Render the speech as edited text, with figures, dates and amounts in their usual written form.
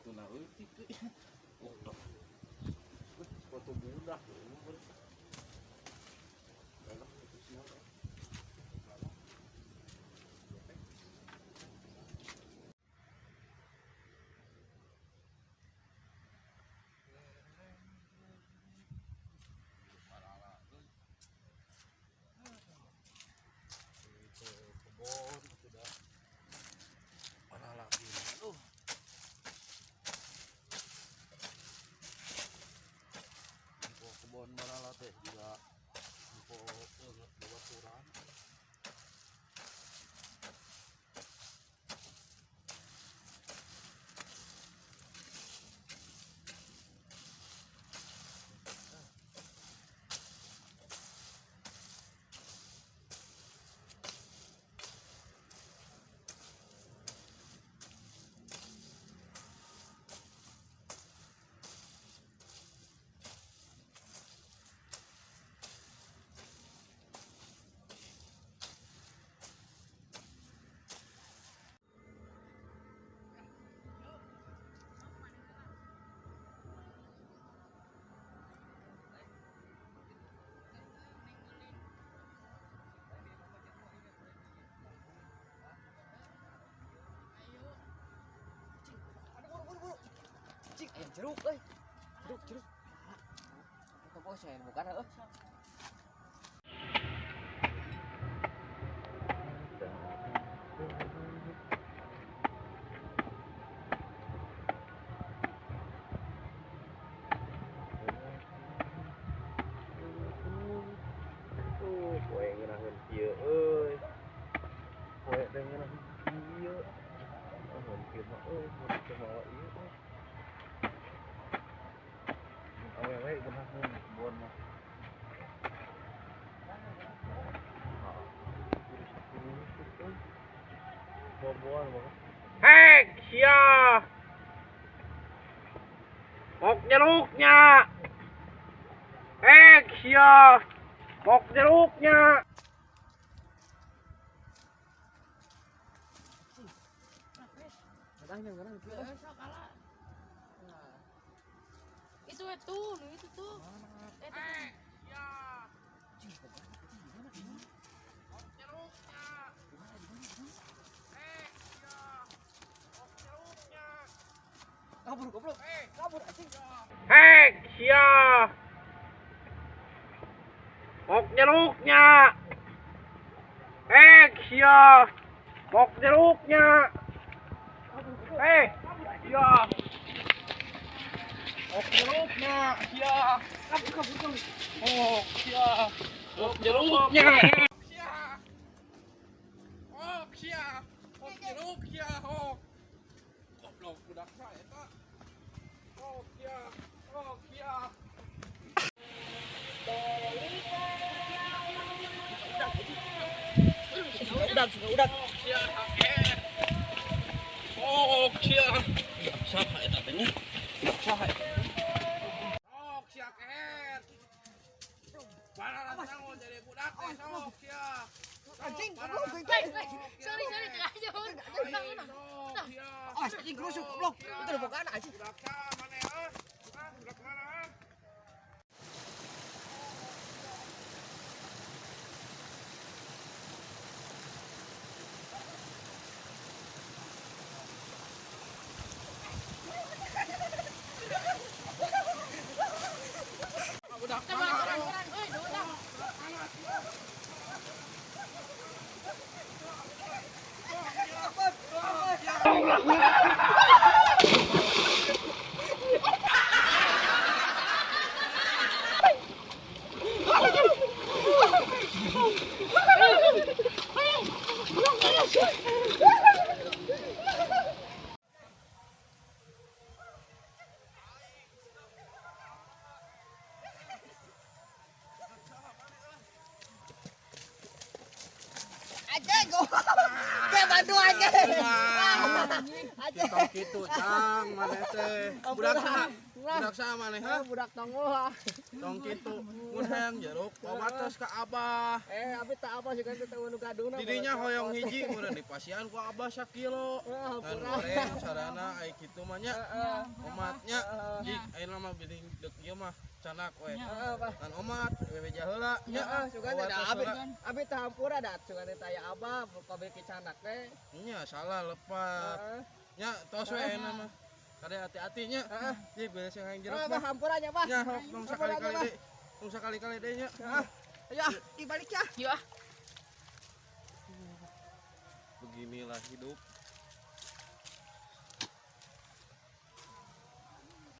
Sepatuna leutik euy. Oh, sepatu budak. Dalam itu siapa? Itu kebon sudah parah lagi. Aduh. Info kebon marala teh juga info banget babaturan. Cik, ayam jeruk euy. Jeruk, jeruk. Itu bos saya bukan euy. Tuh, poe ngeunaheun kieu euy. Poe teh ngeunaheun kieu. Oh, kieu mah euy, mun teu mawa ieu euy. Awewe ngeunaheun kebon mah. Buah-buahan mah. Hek, sia. Mok jeruknya. Hek, sia. Mok jeruknya. Itu nu itu tuh. Itu tuh. Kabur goblok. Kabur anjing. Hek, sia. Mok jeruknya. Hek, sia. Mok jeruknya. Hek, sia. Mok jeruknya, sia. Kabur kabur kabur. Mok sia. Mok jeruknya. Sia. Mok sia. Mok jeruknya, mok. Goblok budak saya eta. Mok sia. Mok sia. Udah, sudah, udah. Oh, sia. Budak saha eta teh nya? Budak saha eta? Sok sia kehet. Barang nangol jadi budak teh sok sia. Anjing, goblok. Sorry, sorry, tengah aja. Unang, unang. Sok sia. Ah, anjing gerusuk goblok. Itu udah bukan anjing. Budak saha maneh ah? Ah, budak mana ah? Budak Coba, mana? kurang, kurang. Euy, udah. Anjing goblok. Kayak bantu anjing. Anjing. Tong kitu cang maneh teh. Budak saha? Budak saha maneh ha? Budak tongol ah. Tong kitu. Mun hayang jeruk bawa ka abah. Eh, abi tak apa sih kan teu nu gaduhna. Didinya hoyong hiji meureun dipasihan ku abah sakilo. Wah, Ngan hampura. goreng sarana ai kitu mah nya. Heeh. Omatnya. Heeh. Jik ayeuna mah bilih deuk ieu mah canak we. Heeh, Bah. Kan omat bebeja heula nya. Heeh, sugan teh da Omat abi heula. abi teh hampura da sugan teh aya abah kabeh ki canak teh. Nya salah lepat. Heeh. Nya tos we ayeuna mah. Kade hati-hati nya. Heeh. Jik beres yang jeruk Heeh, Bah, mah. hampura nya, Bah. Nya tong sakali-kali Bah. deui. Tong sakali-kali deui nya. Heeh. Ayo ah, ki balik ya. Yuk ah. Beginilah hidup.